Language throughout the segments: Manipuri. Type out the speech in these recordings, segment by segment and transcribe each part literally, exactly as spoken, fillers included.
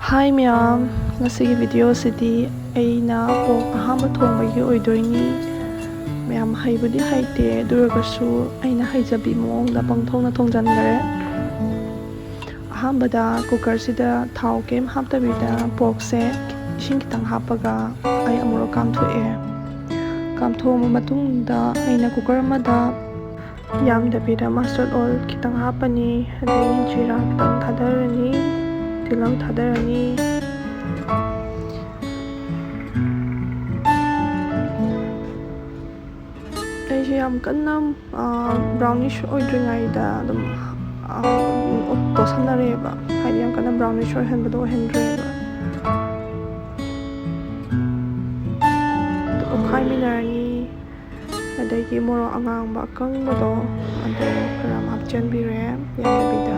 ꯍꯥꯏ ꯃꯌꯥꯝ, ꯉꯁꯤꯒꯤ ꯚꯤꯗꯤꯑꯣꯁꯤꯗꯤ ꯑꯩꯅ ꯄꯣꯛ ꯑꯍꯥꯟꯕ ꯊꯣꯡꯕꯒꯤ ꯑꯣꯏꯗꯣꯏꯅꯤ꯫ ꯃꯌꯥꯝ, ꯍꯩꯕꯨꯗꯤ ꯍꯩꯇꯦ, ꯑꯗꯨ ꯑꯣꯏꯔꯒꯁꯨ ꯑꯩꯅ ꯍꯩꯖꯕꯤ ꯃꯑꯣꯡꯗ ꯄꯪꯊꯣꯡꯅ ꯊꯣꯡꯖꯟꯈ꯭ꯔꯦ꯫ ꯑꯍꯥꯟꯕꯗ ꯀꯨꯀꯔꯁꯤꯗ ꯊꯥꯎ ꯀꯩꯝ ꯍꯥꯞꯇꯕꯤꯗ ꯄꯣꯛꯁꯦ ꯏꯁꯤꯡ ꯈꯤꯇꯪ ꯍꯥꯞꯄꯒ ꯑꯩ ꯑꯃꯨꯔꯛ ꯀꯥꯝꯊꯣꯛꯑꯦ꯫ ꯀꯥꯝꯊꯣꯛꯑꯕ ꯃꯇꯨꯡꯗ ꯑꯩꯅ ꯀꯨꯀꯔ ꯑꯃꯗ ꯌꯥꯝꯗꯕꯤꯗ ꯃꯁꯇꯔꯗ ꯑꯣꯏꯜ ꯈꯤꯇꯪ ꯍꯥꯞꯄꯅꯤ, ꯑꯗꯒꯤ ꯖꯤꯔꯥ ꯈꯤꯇꯪ ꯊꯥꯗꯔꯅꯤ, ꯇꯤꯜꯍꯧ ꯊꯥꯗꯔꯅꯤ꯫ ꯑꯩꯁꯦ ꯌꯥꯝ ꯀꯟꯅ ꯕ꯭ꯔꯥꯎꯅꯤꯁ ꯑꯣꯏꯗ꯭ꯔꯤꯉꯩꯗ ꯑꯗꯨꯝ ꯇꯣꯠꯁꯟꯅꯔꯦꯕ, ꯍꯥꯏꯗꯤ ꯌꯥꯝ ꯀꯟꯅ ꯕ꯭ꯔꯥꯎꯅꯤꯁ ꯑꯣꯏꯍꯟꯕꯗꯣ ꯑꯣꯏꯍꯟꯗ꯭ꯔꯦꯕ꯫ ꯑꯣꯠꯈꯥꯏꯃꯤꯟꯅꯔꯅꯤ꯫ ꯑꯗꯒꯤ ꯃꯣꯔꯣꯛ ꯑꯉꯥꯡꯕ ꯑꯀꯪꯕꯗꯣ, ꯑꯗꯨ ꯈꯔ ꯑꯃ ꯍꯥꯞꯆꯤꯟꯕꯤꯔꯦ, ꯌꯥꯝꯗꯕꯤꯗ꯫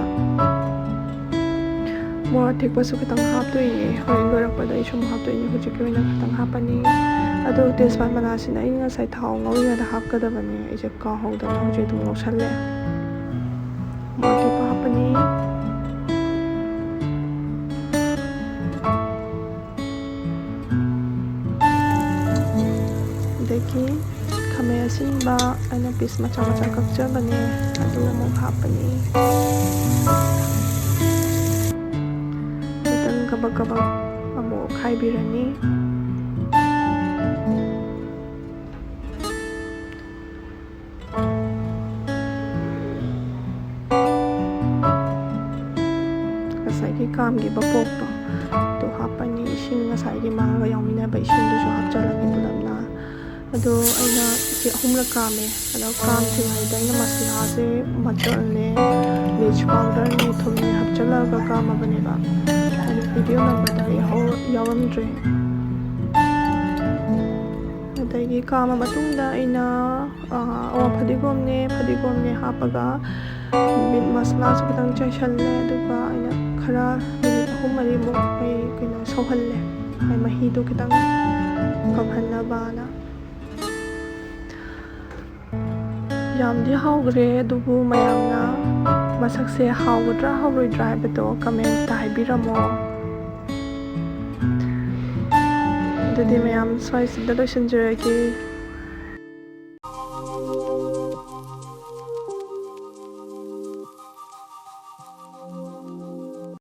ꯃꯣꯔꯣꯛ ꯑꯇꯦꯛꯄꯁꯨ ꯈꯤꯇꯪ ꯍꯥꯞꯇꯣꯏꯅꯦ, ꯍꯣꯔꯦꯟ ꯂꯣꯏꯔꯛꯄꯗ ꯑꯩ ꯁꯨꯝ ꯍꯥꯞꯇꯣꯏꯅꯦ, ꯍꯧꯖꯤꯛꯀꯤ ꯑꯣꯏꯅ ꯈꯤꯇꯪ ꯍꯥꯞꯄꯅꯤ꯫ ꯑꯗꯣ ꯇꯦꯖꯄꯥꯠ ꯃꯅꯥꯁꯤꯅ ꯑꯩꯅ ꯉꯁꯥꯏ ꯊꯥꯎ ꯉꯧꯔꯤꯉꯩꯗ ꯍꯥꯞꯀꯗꯕꯅꯦ, ꯑꯩꯁꯦ ꯀꯥꯎꯍꯧꯗꯅ ꯍꯧꯖꯤꯛ ꯑꯗꯨꯝ ꯉꯧꯁꯜꯂꯦ꯫ ꯃꯣꯔꯣꯛ ꯑꯇꯦꯛꯄ ꯍꯥꯞꯄꯅꯤ꯫ ꯑꯗꯒꯤ ꯈꯥꯃꯦꯟ ꯑꯁꯤꯟꯕ ꯑꯩꯅ ꯄꯤꯁ ꯃꯆꯥ ꯃꯆꯥ ꯀꯛꯆꯕꯅꯦ, ꯑꯗꯨ ꯑꯃꯨꯛ ꯍꯥꯞꯄꯅꯤ꯫ ꯈꯤꯇꯪ ꯀꯕꯛ ꯀꯕꯛ ꯑꯃꯨꯛ ꯑꯣꯠꯈꯥꯏꯕꯤꯔꯅꯤ꯫ ꯉꯁꯥꯏꯒꯤ ꯀꯥꯝꯈꯤꯕ ꯄꯣꯛꯇꯣ ꯑꯗꯨ ꯍꯥꯞꯄꯅꯤ꯫ ꯏꯁꯤꯡ, ꯉꯁꯥꯏꯒꯤ ꯃꯥꯒ ꯌꯥꯎꯃꯤꯟꯅꯕ ꯏꯁꯤꯡꯗꯨꯁꯨ ꯍꯥꯞꯆꯤꯜꯂꯅꯤ ꯄꯨꯂꯞꯅ꯫ ꯑꯗꯣ ꯑꯩꯅ ꯁꯤ ꯑꯍꯨꯝꯂꯛ ꯀꯥꯝꯃꯦ꯫ ꯑꯗꯣ ꯀꯥꯝꯗ꯭ꯔꯤꯉꯩꯗ ꯑꯩꯅ ꯃꯁꯥꯂꯥꯁꯦ, ꯃꯆꯜꯅꯦ, ꯃꯤꯔꯆ ꯄꯥꯎꯗꯔꯅꯦ, ꯊꯨꯝꯅꯦ ꯍꯥꯞꯆꯤꯜꯂꯒ ꯀꯥꯝꯃꯕꯅꯦꯕ꯫ ꯑꯗꯣ ꯚꯤꯗꯤꯑꯣ ꯅꯝꯕꯗ ꯌꯥꯎꯍꯧ-, ꯌꯥꯎꯔꯝꯗ꯭ꯔꯦ꯫ ꯑꯗꯒꯤ ꯀꯥꯝꯃ ꯃꯇꯨꯡꯗ ꯑꯩꯅ, ꯑ, ꯑꯣ, ꯐꯗꯤꯒꯣꯝꯅꯦ, ꯐꯗꯤꯒꯣꯝꯅꯦ ꯍꯥꯞꯄꯒ ꯃꯤꯠ ꯃꯁꯥꯂꯥꯁꯨ ꯈꯤꯇꯪ ꯆꯥꯏꯁꯜꯂꯦ꯫ ꯑꯗꯨꯒ ꯑꯩꯅ ꯈꯔ ꯃꯤꯅꯤꯠ ꯑꯍꯨꯝ ꯃꯔꯤꯃꯨꯛ ꯑꯩ ꯀꯩꯅꯣ ꯁꯧꯍꯜꯂꯦ, ꯑꯩ ꯃꯍꯤꯗꯣ ꯈꯤꯇꯪ ꯀꯪꯍꯟꯅꯕꯅ꯫ ꯌꯥꯝꯗꯤ ꯍꯥꯎꯈ꯭ꯔꯦ, ꯑꯗꯨꯕꯨ ꯃꯌꯥꯝꯅ ꯃꯁꯛꯁꯦ ꯍꯥꯎꯒꯗ꯭ꯔꯥ ꯍꯥꯎꯔꯣꯏꯗ꯭ꯔꯥ ꯍꯥꯏꯕꯗꯣ ꯀꯃꯦꯟꯇ ꯍꯥꯏꯕꯤꯔꯝꯃꯣ꯫ ꯑꯗꯨꯗꯤ ꯃꯌꯥꯝ ꯁ꯭ꯋꯥꯏꯁꯤꯗ ꯂꯣꯏꯁꯤꯟꯖꯔꯒꯦ꯫